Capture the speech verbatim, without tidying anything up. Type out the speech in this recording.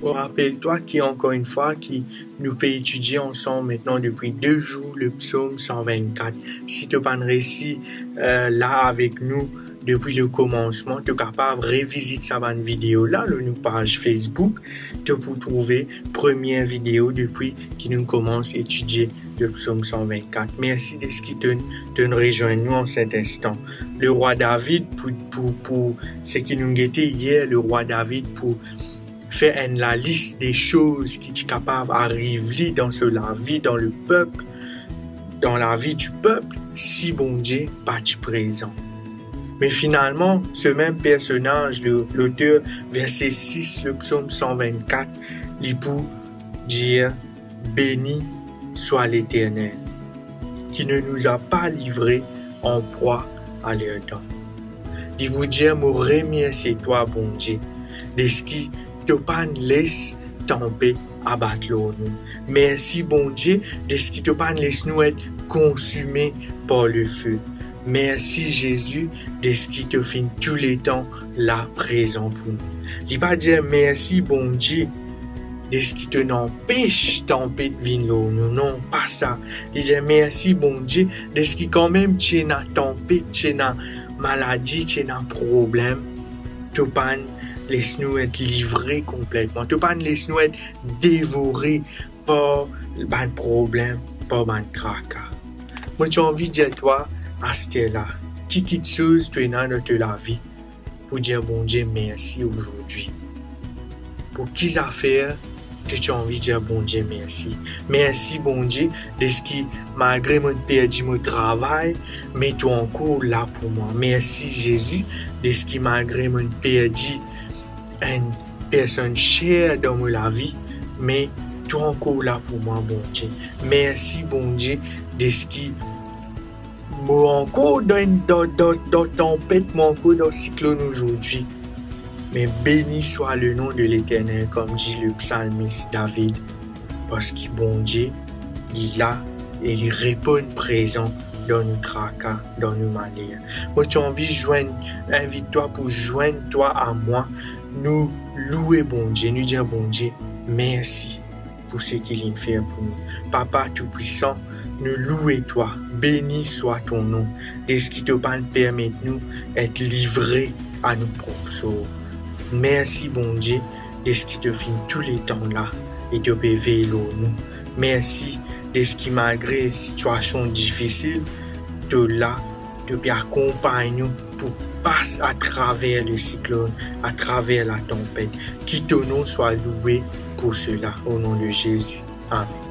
Rapel twa ki, ankor enn fwa, ki nou pe etidie ansam aster depi de zour le psom san vennkat. Si to pa'nn resi, eh, la avek nou depi le komansman, to kapav revizit sa bann video la lor nou paz Facebook. To pou trouve premie video depi ki nou koumans etidie le psom san vennkat. Mersi deski to, to'nn rezwenn nou an set instan. Lerwa David, pou, pou, pou seki nou gete yer, lerwa David pou fer enn lalis de soz ki ti kapav ariv li dan so lavi, dan lepep, dan lavi dipep, si Bondie pa ti prezan. Me finalman, se mem personaz, le, loter verse sis, le psom san vennkat, li pou dir, "Beni swa Leternel, qui ne nous a pas livrés en proie à leur dent." Li pou dir, "Mo remersie twa, Bondie, deski to pa'nn les tanpet abat lor nou. Mersi, Bondie, deski to pa'nn les nou et konsime par lefe. Mersi, Zezi, deski to finn touletan la prezan pou nou." Li pa dir, "Mersi, Bondie, deski to'nn anpes tanpet vinn lor nou." Non, pa sa. Li dir, "Mersi, Bondie, deski kanmem ti ena tanpet, ti ena maladi, ti ena problem, to pa'nn les nou et livre konpletman. To pa'nn les nou et devore par bann problem, par bann traka." Mo ti anvi dir twa aster la, ki kiksoz to ena dan to lavi pou dir Bondie mersi azordi? Pou ki zafer to ti anvi dir Bondie mersi? Mersi, Bondie, deski malgre mo'nn perdi mo travay, me to ankor la pou mwa. Mersi, Zezi, deski malgre mo'nn perdi enn personn ser dan mo lavi, me to ankor la pou mwa, Bondie. Mersi, Bondie, deski mo ankor dan, dan, dan, dan tanpet, mo ankor dan siklonn azordi. Me beni swa le nom de Leternel, kouma dir le psalmis David, parski Bondie, li la e li reponn prezan dan nou traka, dan nou maler. Mo ti anvi zwenn, invit twa pou zwenn twa a mwa, nou loue Bondie, nou dir Bondie mersi pou seki li'nn fer pou nou. Papa Toupwisan, nou loue twa, beni swa to nom, deski to pa'nn permet nou et livre a nou prop sor. Mersi, Bondie, deski to finn touletan la e to pe vey lor nou. Mersi deski malgre sitiasion difisil, to la, to pe akonpagn nou pou pas atraver le siklonn, atraver latanpet. Ki to nom swa loue pou sela, o nom de Zezi. Amen.